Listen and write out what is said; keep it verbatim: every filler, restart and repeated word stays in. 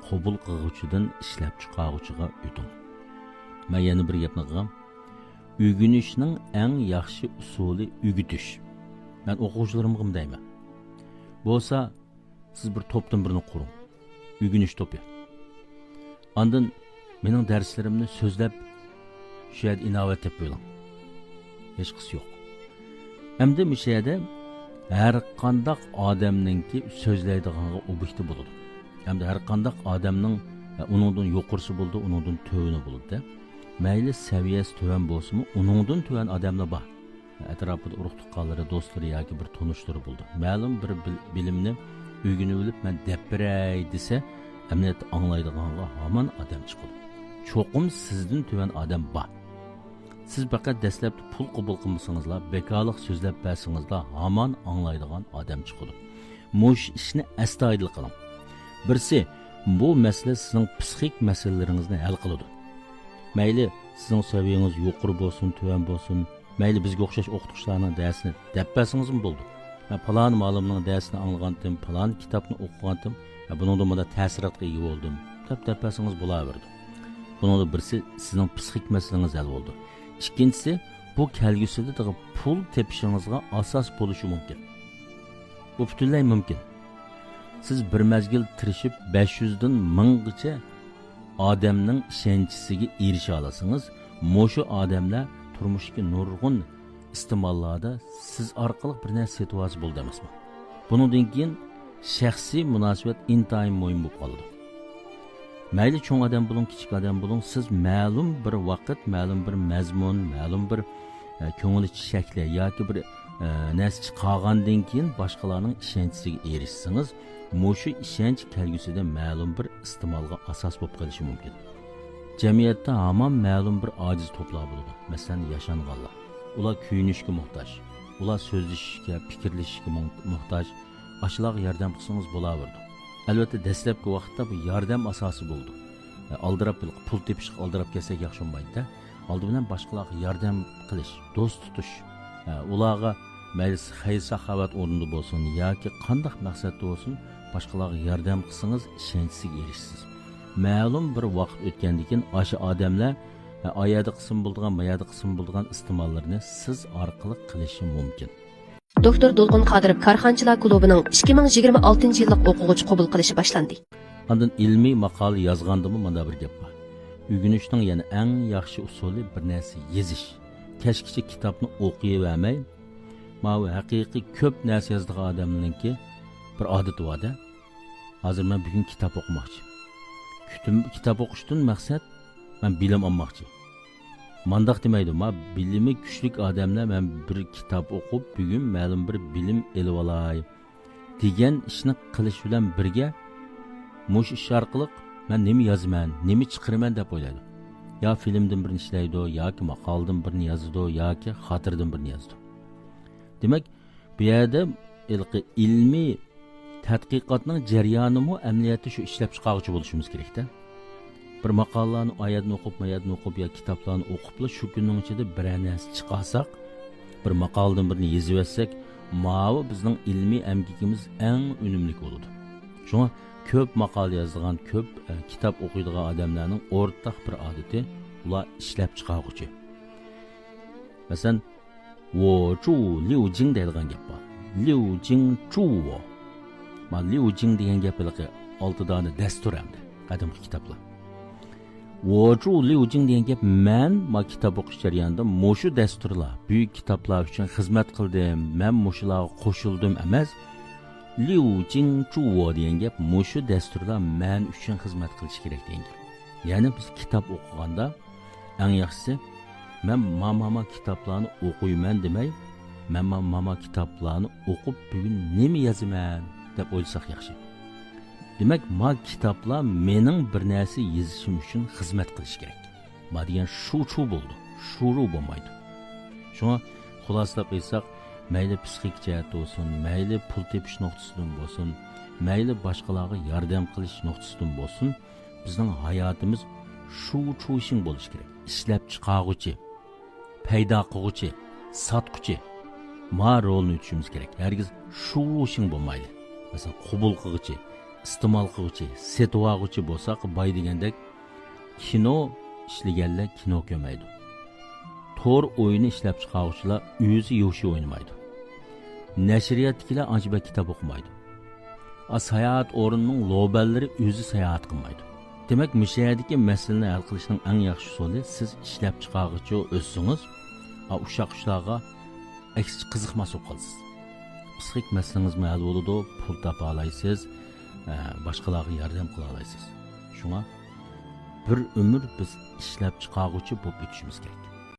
قوبۇل قىلغۇچىدىن ئىشلەپچىقارغۇچىغا ئۆتۈڭ. مەن يەنە بىر گەپنى قىلغان. ئۆگىنىشنىڭ ئەڭ ياخشى ئۇسۇلى ئۆگىتىش. مەن ئوقۇغۇچىلىرىمغىمۇ دەيمەن. بولسا، سىز بىر توپتىن بىرنى قۇرۇڭ. ئۆگىنىش توپى. ئاندىن مېنىڭ دەرسلىرىمنى سۆزلەپ، شۇ يەردە ئىناۋەت تېپىۋېلىڭ. ھېچقىسى يوق. ئەمدى مۇشۇ يەردە ھەر قانداق ئادەمنىڭكى سۆزلەيدىغانغا ئوبيېكتى بولىدۇ. ئەمدى ھەر قانداق ئادەمنىڭ، ئۇنىڭدىن يۇقىرىسى بولىدۇ، ئۇنىڭدىن تۆۋىنى بولىدۇ. مەيلى سەۋىيەسى تۆۋەن بولسىمۇ، ئۇنىڭدىن تۆۋەن ئادەملا بار. ئەتراپىدا ئۇرۇق-تۇغقانلىرى، دوستلىرى ياكى بىر تونۇشلىرى بولىدۇ. مەلۇم بىر بىل-، بىلىمنى ئۆگىنىۋېلىپ، مەن دەپ بېرەي دېسە، ئەمەلىيەتتە ئاڭلايدىغانغا ھامان ئادەم چىقىدۇ. چوقۇم سىزدىن تۆۋەن ئادەم بار. سىز پەقەت دەسلەپتە پۇل قوبۇل قىلمىسىڭىزلا، بىكارلىق سۆزلەپ بەرسىڭىزلا، ھامان ئاڭلايدىغان ئادەم چىقىدۇ. مۇشۇ ئىشنى ئەستايىدىل قىلىڭ. بىرسى، بۇ مەسىلە سىزنىڭ پسىخىك مەسىلىلىرىڭىزنى ھەل قىلىدۇ. مەيلى سىزنىڭ سەۋىيەڭىز يۇقىرى بولسۇن، تۆۋەن بولسۇن، مەيلى بىزگە ئوخشاش ئوقۇتقۇچىلارنىڭ دەرسىنى دەپ بەرسىڭىزمۇ بولىدۇ. مەن پالان مۇئەللىمنىڭ دەرسىنى ئاڭلىغانتىم، پالان كىتابنى ئوقۇغانتىم، ھە، بۇنىڭدىن مۇنداق تەسىراتقا ئىگە بولدۇم، دەپ، دەپ بەرسىڭىز بولاۋېرىدۇ. بۇنىڭدا بىرسى سىزنىڭ پسىخىك مەسىلىڭىز ھەل بولىدۇ. ئىككىنچىسى، بۇ كەلگۈسىدە تېخى پۇل تېپىشىڭىزغا ئاساس بولۇشى مۇمكىن. بۇ پۈتۈنلەي مۇمكىن. سىز بىر مەزگىل تىرىشىپ، بەش يۈزدىن مىڭغىچە ئادەمنىڭ ئىشەنچىسىگە ئېرىشەلىسىڭىز، مۇشۇ ئادەملەر تۇرمۇشتىكى نۇرغۇن ئىستېماللاردا سىز ئارقىلىق بىر نەرسە سېتىۋالسا بولىدۇ ئەمەسمۇ؟ بۇنىڭدىن كېيىن شەخسىي مۇناسىۋەت ئىنتايىن مۇھىم بولۇپ قالىدۇ. مەيلى چوڭ ئادەم بولۇڭ، كىچىك ئادەم بولۇڭ، سىز مەلۇم بىر ۋاقىت، مەلۇم بىر مەزمۇن، مەلۇم بىر، ئە، كۆڭۈل ئېچىش شەكلى ياكى بىر، ئە، نەرسە چىقارغاندىن كېيىن باشقىلارنىڭ ئىشەنچىسىگە ئېرىشسىڭىز، مۇشۇ ئىشەنچ كەلگۈسىدە مەلۇم بىر ئىستېمالغا ئاساس بولۇپ قېلىشى مۇمكىن. جەمئىيەتتە ھامان مەلۇم بىر ئاجىز توپلار بولىدۇ. مەسىلەن، ياشانغانلار. ئۇلار كۆيۈنۈشكە موھتاج. ئۇلار سۆزلىشىشكە، پىكىرلىشىشكە مۇڭ-، موھتاج. ئاشۇلارغا ياردەم قىلسىڭىز بولاۋېرىدۇ. ئەلۋەتتە، دەسلەپكى ۋاقىتتا بۇ ياردەم ئاساسى بولىدۇ. ئە، ئالدىراپ بېلىق پۇل تېپىشقا ئالدىراپ كەلسەك ياخشى بولمايدۇ-دە. ئالدى بىلەن باشقىلارغا ياردەم قىلىش، دوست تۇتۇش. ئە، ئۇلارغا مەيلى خەير-ساخاۋەت ئورنىدا بولسۇن ياكى قانداق مەقسەتتە بولسۇن، باشقىلارغا ياردەم قىلسىڭىز، ئىشەنچىسىگە ئېرىشىسىز. مەلۇم بىر ۋاقىت ئۆتكەندىن كېيىن ئاشۇ ئادەملەر، ئە، ئايەردە قىلسىمۇ بولىدىغان، مايەردە قىلسىمۇ بولىدىغان ئىستېماللىرىنى سىز ئارقىلىق قىلىشى مۇمكىن. دوكتور دولقۇن قادىر كارخانىچىلار كۇلۇبىنىڭ ئىككى مىڭ يىگىرمە ئالتىنچى يىللىق ئوقۇغۇچى قوبۇل قىلىشى باشلاندى. ئاندىن ئىلمىي ماقالە يازغاندىمۇ مۇنداق بىر گەپ بار. ئۆگىنىشنىڭ يەنە ئەڭ ياخشى ئۇسۇلى بىر نەرسە يېزىش. كەچكىچە كىتابنى ئوقۇيۋەرمەي، ماۋۇ ھەقىقىي كۆپ نەرسە يازىدىغان ئادەمنىڭكى بىر ئادىتى بار-دە. ھازىر مەن بۈگۈن كىتاب ئوقۇماقچى. كۈتۈم-، كىتاب ئوقۇشتىن مەقسەت، مەن بىلىم ئالماقچى. مانداق دېمەيدۇ، ما بىلىمى كۈچلۈك ئادەملەر، مەن بىر كىتاب ئوقۇپ، بۈگۈن مەلۇم بىر بىلىم ئېلىۋالاي، دېگەن ئىشنى قىلىش بىلەن بىرگە، مۇشۇ ئىش ئارقىلىق مەن نېمە يازىمەن، نېمە چىقىرىمەن دەپ ئويلايدۇ. يا فىلىمدىن بىرنى ئىشلەيدۇ، ياكى ماقالىدىن بىرنى يازىدۇ، ياكى خاتىرىدىن بىرنى يازىدۇ. دېمەك، بۇ يەردە ھېلىقى ئىلمىي تەتقىقاتنىڭ جەريانىمۇ ئەمەلىيەتتە شۇ ئىشلەپچىقارغۇچى بولۇشىمىز كېرەكتە. بىر ماقالىلارنى ئايەردىن ئوقۇپ، مايەردىن ئوقۇپ يا كىتابلارنى ئوقۇپلا شۇ كۈننىڭ ئىچىدە بىرەر نەرسە چىقارساق، بىر ماقالىدىن بىرنى يېزىۋەتسەك، ماۋۇ بىزنىڭ ئىلمىي ئەمگىكىمىز ئەڭ ئۈنۈملۈك بولىدۇ. شۇڭا كۆپ ماقالە يازىدىغان، كۆپ، ئە، كىتاب ئوقۇيدىغان ئادەملەرنىڭ ئورتاق بىر ئادىتى، ئۇلار ئىشلەپچىقارغۇچى. مەسىلەن، ۋو چۇ ليۇ جىڭ دەيدىغان گەپ بار. ليۇ جىڭ چۇ ۋو. ما ليۇ جىڭ دېگەن گەپ ھېلىقى ئالتە دانە دەستۇر ئەمدى، قەدىمكى كىتابلار. ۋو چۇ ليۇ جىڭ دېگەن گەپ، مەن ما كىتاب ئوقۇش جەريانىدا مۇشۇ دەستۇرلار، بۈيۈك كىتابلار ئۈچۈن خىزمەت قىلدىم، مەن مۇشۇلارغا قوشۇلدۇم ئەمەس. ليۇ جىڭ چۇ ۋو دېگەن گەپ، مۇشۇ دەستۇرلار مەن ئۈچۈن خىزمەت قىلىشى كېرەك دېگەن گەپ. يەنى بىز كىتاب ئوقۇغاندا، ئەڭ ياخشىسى، مەن ما، ما، ما كىتابلارنى ئوقۇيمەن دېمەي، مەن ما، ما، ما كىتابلارنى ئوقۇپ، بۈگۈن نېمە يازىمەن دەپ ئويلىساق ياخشى. دېمەك، ما كىتابلار مېنىڭ بىر نەرسە يېزىشىم ئۈچۈن خىزمەت قىلىشى كېرەك. ما دېگەن شۇچۇ بولىدۇ، شۇرۇ بولمايدۇ. شۇڭا خۇلاسىلاپ ئېيتساق، مەيلى پسىخىك جەھەتتە بولسۇن، مەيلى پۇل تېپىش نۇقتىسىدىن بولسۇن، مەيلى باشقىلارغا ياردەم قىلىش نۇقتىسىدىن بولسۇن، بىزنىڭ ھاياتىمىز شۇچۇشىڭ بولۇشى كېرەك. ئىشلەپچىقارغۇچى، پەيدا قىلغۇچى، ساتقۇچى، ما رولنى ئۆتىشىمىز كېرەك. ھەرگىز شۇشىڭ بولمايلى. مەسىلەن، قوبۇل قىلغۇچى، ئىستېمال قىلغۇچى، سېتىۋالغۇچى بولساق، باي دېگەندەك، كىنو ئىشلىگەنلەر كىنو كۆرمەيدۇ. تور ئويۇنى ئىشلەپ چىقارغۇچىلار ئۆزى يوشۇ ئوينىمايدۇ. نەشرىياتتىكىلەر ئانچە بەك كىتاب ئوقۇمايدۇ. ئا، ساياھەت ئورنىنىڭ لوبەنلىرى ئۆزى ساياھەت قىلمايدۇ. دېمەك، مۇشۇ يەردىكى مەسىلىنى ھەل قىلىشنىڭ ئەڭ ياخشى ئۇسۇلى، سىز ئىشلەپ چىقارغۇچى ئۆتسىڭىز، ئا، ئۇششاق ئىشلارغا ئەكسىچە قىزىقماس بولۇپ قالىسىز. پسىخىك مەسىلىڭىزمۇ ھەل بولىدۇ، پۇل تاپالايسىز، ئە، باشقىلارغا ياردەم قىلالايسىز. شۇڭا بىر ئۆمۈر بىز ئىشلەپ چىقارغۇچى بولۇپ ئۆتۈشىمىز كېرەك.